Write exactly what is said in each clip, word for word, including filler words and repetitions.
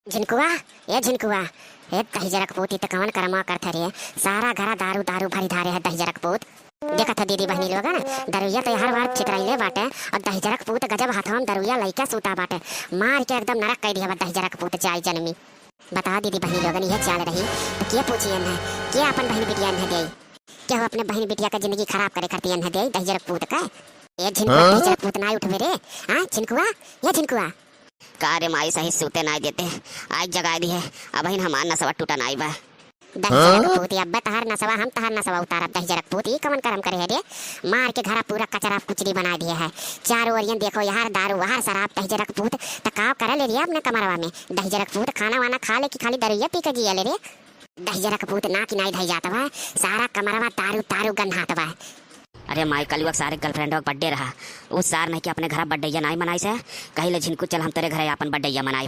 झिनकुआ, ए झिनकुआ, ए दहिजरक पूत, ई त कवन करमवा करत है रे? सारा घरा दारू, दारू भरी धारे है दहिजरक पूत। देखत है दीदी बहिनी लोगन, दरुइया त हर बार छितराइले बाटे, और दहिजरक पूत गजब हथवा में दरुइया लइके सूता बाटे। मार के एकदम नरक कइ दिया बा दहिजरक पूत, जाई जनमी। बताओ दीदी बहिनी लोगन, इहे चाल रही त के पूछी एन्हे, के आपन बहिन बिटिया एन्हे देई? केहू अपने बहिन बिटिया का जिंदगी खराब करे खातिर एन्हे देई दहिजरक पूत का? ए झिनकुआ, हाँ? दहिजरक पूत नाई उठबे रे, हाँ झिनकुआ, ए झिनकुआ। का रे माई, सही सूते नाई देते, आज जगाई दिहे, अबहिन हमार नसवा टूटा नाई बा। दहिजरक हाँ? पूत, अब्बे तहार नसवा, हम तहार नसवा उतारब दहिजरक पूत, ई कवन करम करे है रे? मार के घरा पूरा कचरा कुचरी बनाई दिहे है। चारों ओरियन देखो, यहार दारू, वहार शराब, दहिजरक पूत, त का करे ले रे अपने कमरवा में? दहिजरक पूत, खाना वाना खा ले कि खाली दरुइया पी के जिया ले रे? दहिजरक पूत ना कि नाई धई जात बा, सारा कमरवा तारू तारू गन्हात बा। अरे माई, कलुआ के सारे girlfriend का birthday रहा, उ सार नहीं कि अपने घरा birthday नाई मनाई से, कही ले झिनकू चल हम तेरे घरे आपन birthday मनाई।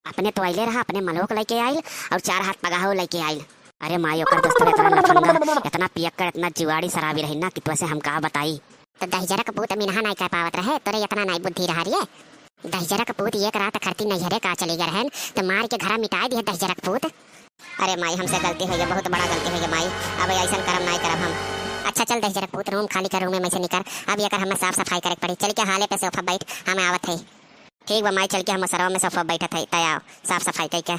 अपने तो आइले रहा, अपने मलोक लेके आइल और चार हाथ पगाहो लेके आइल। अरे माई, ओकर दोस्त इतना लफंगा, इतना पियक्कड़, इतना जुआड़ी शराबी रही ना कि तुझसे हम का बताई। तो दहिजरक पूत मिनहा नाई कह पावत रहे, तोरे इतना नाई बुद्धि रहा रे। दहिजरक पूत एक रात खरती नैहरे का चली गए रहन, तो मार के घरा मिटाई दिहे दहिजरक पूत। अरे माई, हमसे गलती होइ गई, बहुत बड़ा गलती होइ गई माई, अब ऐसन करम नाई करब हम। अच्छा चल दहिजरक पूत, room खाली कर, room में से निकर, अब एकर हमें साफ सफाई करे के पड़ी। चल के हाले पे sofa बैठ, हम आवत है। ठीक बा माई, चल के हम सरवा में sofa बैठत है, तय आओ साफ सफाई कई के।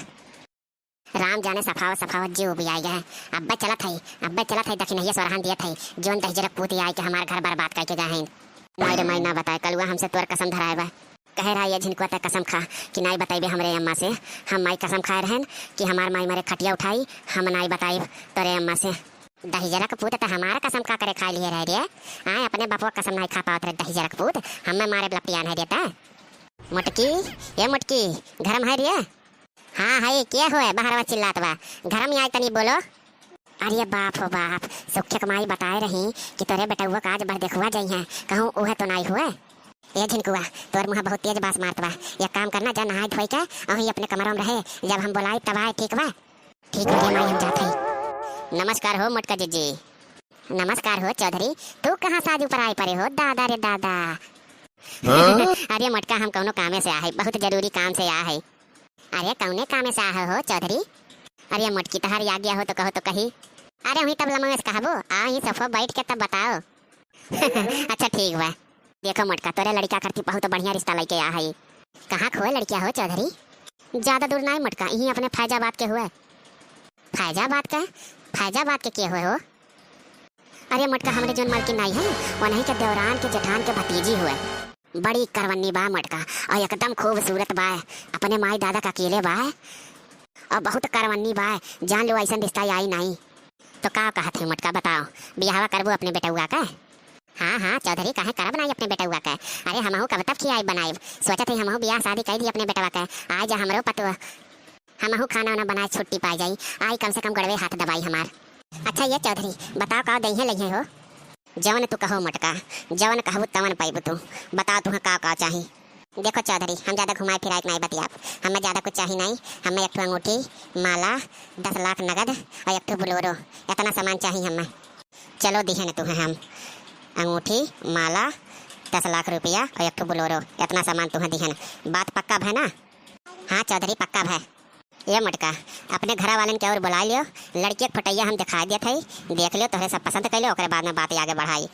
राम जाने सफावत सफावत जीव उबियाई गए। अब्बे चलत है, अब्बे चलत है, दखिनहिया सोरहान दियत है, जोन दहिजरक पूत आई के हमार घर बर्बाद करके गए हैं। माई रे माई, ना बताए, कलुआ हमसे तोर कसम धराए बा। कहे रहा ये झिनकुआ ते कसम खा कि नाई बताइबे हमरे अम्मा से। हम माई कसम खाए रहन कि हमार माई मरे खटिया उठाई, हम नाई बताइब तोरे अम्मा से। दहिजरक पूत त हमार कसम का करे खाए लिए रहे रे। आए अपने बपवा कसम नाई खा पावत रहे दहिजरक पूत, हमें मारे लपियान है रे त। मोटकी, ए मोटकी, घर में है रे? हाँ है, के होए बहरवा चिल्लात बा? घर में आई तनी बोलो। अरे बाप हो बाप, सुखे के माई बताए रही कि तोरे बेटउआ का आज बरदेखुआ जइहें, कहूँ उहे तो नाई हुए। ए झिनकुआ, तोर मुँह बहुत तेज बास मारत बा। एक काम करना, जा नहाए धोए के अहीं अपने कमरा में रहे, जब हम बोलाई तब आए, ठीक बा? ठीक बा रे माई, हम जात हई। नमस्कार हो मोटका जिज्जी। नमस्कार हो चौधरी, तू कहाँ से आज ऊपर आए पड़े हो दादा रे दादा? हाँ? अरे मोटका, हम कौनो कामे से आ है, बहुत जरूरी काम से आ है। अरे कौने कामे से आए हो चौधरी? अरे मोटकी, तहार आज्ञा हो तो कहो तो कही। अरे वहीं तब लमवेश कहबो, आओ ही सोफा बैठ के तब बताओ। अच्छा ठीक बा। देखो मोटका, तोरे लड़का खातिर बहुत बढ़िया रिश्ता लेके आ हई। कहाँ खोए लड़किया हो चौधरी? ज्यादा दूर नाई मोटका, यहीं अपने फैजाबाद के हुए। फैजाबाद के? फैजाबाद के के हुए हो? अरे मोटका, हमरे जोन मालकिन नाई है, वनही के देवरान के जेठान के भतीजी हुए। बड़ी करवन्नी बा मोटका, और एकदम खूबसूरत बा। अपने माई दादा का अकेले बा, और बहुत करवन्नी बा। जान लो ऐसन रिश्ता आई नाई। तो का कहत है मोटका, बताओ, बियाहवा करबो अपने बेटउआ का? हाँ हाँ चौधरी, काहे करब नाई अपने बेटउआ का? अरे हमहू कब तक खियाई बनाइब, सोचत है हमहू बियाह शादी कर दी अपने बेटवा का। आए जा हमरो पतोह, हमहू खाना वाना बनाए छुट्टी पाई जाई, आई कम से कम गड़वे हाथ दबाई हमार। अच्छा ये चौधरी, बताओ का दइहे लइहे हो? जवन तू कहो मोटका, जवन कहबू तवन पाइबू तू। बताओ तुहाँ का का चाही? देखो चौधरी, हम ज्यादा घुमाए फिराए के नाई बतियाब, हमें ज्यादा कुछ चाही नाई। हमें एक ठो अंगूठी, माला, दस लाख नगद और एक ठो बोलेरो, इतना सामान चाही हमें। चलो दिहन तुहे हम अंगूठी, माला, दस लाख रुपया और एक ठो बोलेरो, इतना सामान तुहे दिहन। बात पक्का भय ना? हाँ चौधरी, पक्का भय। ए मोटका, अपने घरा वालन के और बुला लियो, लड़के के फोटैया हम दिखा देत हई, देख लियो, तोहरे सब पसंद कैले, ओकरे बाद में बात आगे बढ़ाई।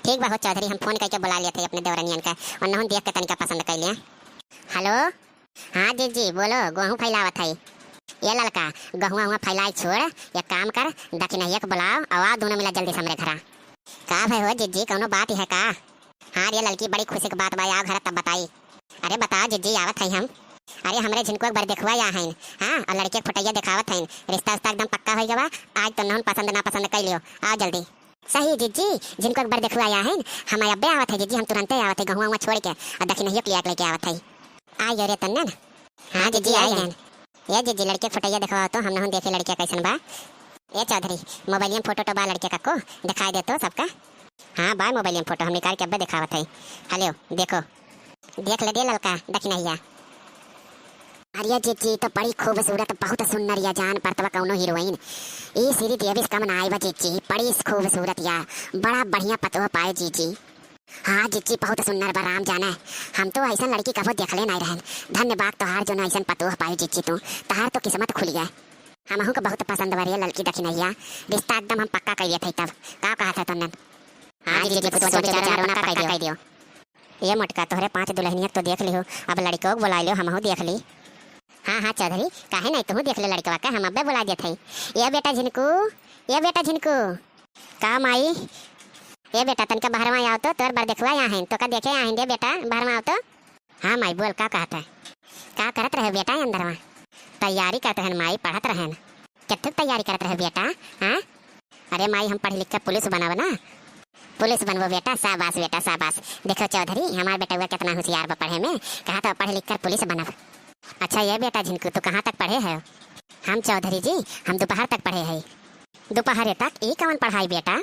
ठीक बा हो चौधरी, हम फोन करके बुला लेत हई अपने देवरनियन का, उन्होंने देख के तनिका पसंद कैले। हेलो, हाँ जीजी बोलो, गेहूँ फैलावत हई। ए ललका, गेहुआ हुआ फैलाई छोड़, एक काम कर, दखिनहिया के बुलाओ, आवा दोनों मिला जल्दी से हमरे घरा। का भय हो जीजी, कौनो बात है का? हाँ रे ललकी, बड़ी खुशी के बात बा, आओ घर तब बताई। अरे बताओ जीजी, आवत हई हम। अरे हमरे झिनकुआ के बरदेखुआ या हईन, हाँ, और लड़के के फोटैया देखावत हईन, रिश्ता उस्ता एकदम पक्का हो गवा। आज तो नहुन पसंद ना पसंद कर लियो, आओ जल्दी। सही जीजी, झिनकुआ के बरदेखुआ या हईन, हम अब्बे आवत है जीजी, हम तुरंते आवत है, गहुआ हुआ छोड़ के और दखिनहियो के लिया के लेके आवत है। आ गयो रे तन्नन। हाँ जीजी, आ गए। ए जीजी, लड़के के फोटैया देखवाओ तो, हम नहुन देखे लड़किया कैसन बा। ए चौधरी, मोबाइलिया में फोटो तो बा लड़के का को, दिखाई दे तो सबका। हाँ बा मोबाइलिया में फोटो, हम निकाल के अब्बे दिखावत है। हेलो, देखो। देख ले दे ललका, दखिनहिया। अरे जीजी, तो बड़ी खूबसूरत, बहुत सुंदर या जान परतवा कौनो हीरोइन। ई श्रीदेवी से कम ना आई बा जीजी, बड़ी खूबसूरत या, बड़ा बढ़िया पतोह पाए जीजी। हाँ जिज्जी, बहुत सुन्नर बा, राम जाने। हम तो अइसन लड़की कभो देखले नाहीं रहेन। धन्य बाग तोहार जो न अइसन पतोह पायो जिज्जी तू। तोहार तो किस्मत खुल गए। हमहू के बहुत पसंद बा रे ललकी दखिनहिया। रिश्ता एकदम हम पक्का कइले थई तब। का कहत है तोहन? हाँ जिज्जी, तू सोच विचार पक्का कइ दियो। ए मोटका, तोहरे पाँच दुलहनिया तो देख लिहो, अब लड़िको के बोलाइ लियो, हमहू देख ली। हाँ, हाँ चौधरी, काहे नाहीं, तुहू देख ले लड़िकवा के, हम अब्बे बोलाइ देत हई। ए बेटा झिनकू, ए बेटा झिनकू। का माई? ए बेटा, तनिका बहरवा आव तो, तोर बरदेखुआ आहिन, तोका देखे आहिन रे बेटा, बहरवा आव तो। हाँ माई, बोल, का कहत है? का करत रहे बेटा अंदरवा? तैयारी करत रहन माई, पढ़त रहन। केथुक तैयारी करत रहे बेटा? हाँ? अरे माई, हम पढ़ लिख के पुलिस बनब ना। पुलिस बनबो बेटा, शाबाश बेटा, शाबास। देखो चौधरी, हमार बेटउआ केतना होशियार बा पढ़े में, कहत बा पढ़ लिख कर पुलिस बनब। अच्छा ए बेटा झिनकू, तू कहाँ तक पढ़े है? हम चौधरी जी, हम दोपहर तक पढ़े है। दोपहरे तक? ई कवन पढ़ाई बेटा?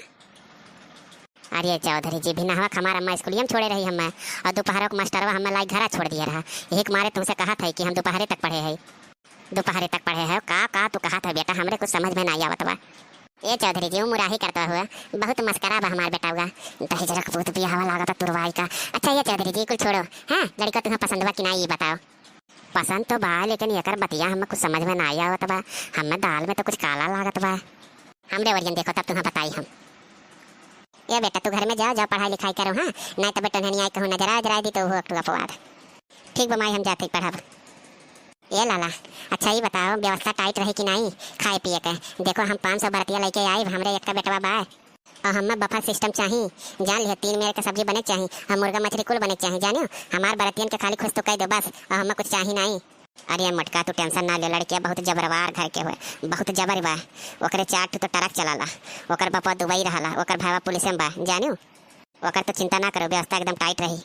अरे चौधरी जी, भिनहवा क हमार अम्मा स्कूलिया में छोड़े रही हमें, और दोपहरवा क मास्टरवा हमें लाई घरा छोड़ दिए रहा। यही के मारे तुमसे कहत है कि हम दोपहरे तक पढ़े है। दोपहरे तक पढ़े है? का, का तू कहत है बेटा, हमरे कुछ समझ में नाहीं आवत बा। ए चौधरी जी, उ मुराही करत हुआ, बहुत मस्करा बा हमार बेटउआ। दहेज रख बहुत बियाहवा लागत तुरवाई का। अच्छा ए चौधरी जी, कुल छोड़ो, हाँ, लड़िका तुम्हें पसंद बा कि नाहीं, ई बताओ। पसंद तो बा, लेकिन एकर बतिया हमें कुछ समझ में नाहीं आवत बा। हमें दाल में तो कुछ काला लागत बा। हमरे ओरियन देखो, तब तुम्हें बताई हम। ए बेटा, तू घर में जाओ, जाओ पढ़ाई लिखाई करो, हाँ, नाहीं तो बेटा नहनी आई कहूँ नजरा जराई दी तो वो एक ठो अपवाद। ठीक बा माई, हम जाते ही पढ़ब। ए लाला, अच्छा ई बताओ, व्यवस्था टाइट रही कि नाहीं खाए पिए के? देखो, हम पाँच सौ बरतिया लइके आइब, हमरे एक बेटवा बा, और हमें बफर सिस्टम चाही। जान लिहे, तीन मेर के सब्जी बने के चाही, और मुर्गा मछली कुल बने के चाही, जानियो। हमार बरतियन के खाली खुश तो कइ दो बस, और हमें कुछ चाही नाहीं। अरे मोटका, तू टेंशन ना ले, लड़किया बहुत जबरवार घर के हुए, बहुत जबर बा। ओकरे चार ठो तो ट्रक चलाला, ओकर बापा दुबई रहला, ओकर भाईवा पुलिस में बा, जानियो। ओकर तो चिंता ना करो, व्यवस्था एकदम टाइट रही।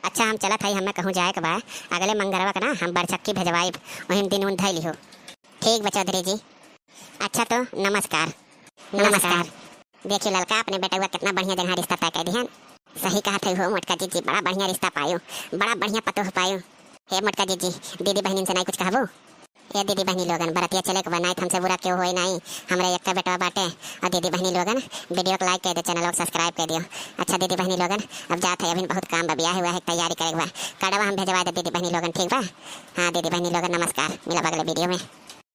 अच्छा, हम चलत हई, हमें कहूँ जाए के बा, अगले मंगरवा के ना हम बरचक्की भेजवाइब, ओहिन दिन उन धइ लिहो। ठीक बा चौधरी जी। अच्छा तो नमस्कार। नमस्कार। देखिए ललका, अपने बेटउआ कितना बढ़िया जगह रिश्ता तय कर दिहन। सही कहत है हो मोटका जीजी, बड़ा बढ़िया रिश्ता पायो, बड़ा बढ़िया पतोह पायो। हे मोटका जीजी, दीदी बहनिन से नाहीं कुछ कहबो? ए दीदी बहनी लोगन, बरतिया चले के बा, नाहीं त हमसे बुरा केहू होई नाहीं। हमरा एक बेटवा बाटे। और दीदी बहनी लोगन, वीडियो को लाइक कर दो, चैनल को सब्सक्राइब कर दियो। अच्छा दीदी बहनी लोगन, अब जात है, अभी बहुत काम बा, बियाह हुआ है, तैयारी करे के बा। कार्डवा हम भेजवा दे दीदी बहनी लोगन, ठीक बा? हाँ दीदी बहनी लोगन, नमस्कार, मिलब अगले वीडियो में।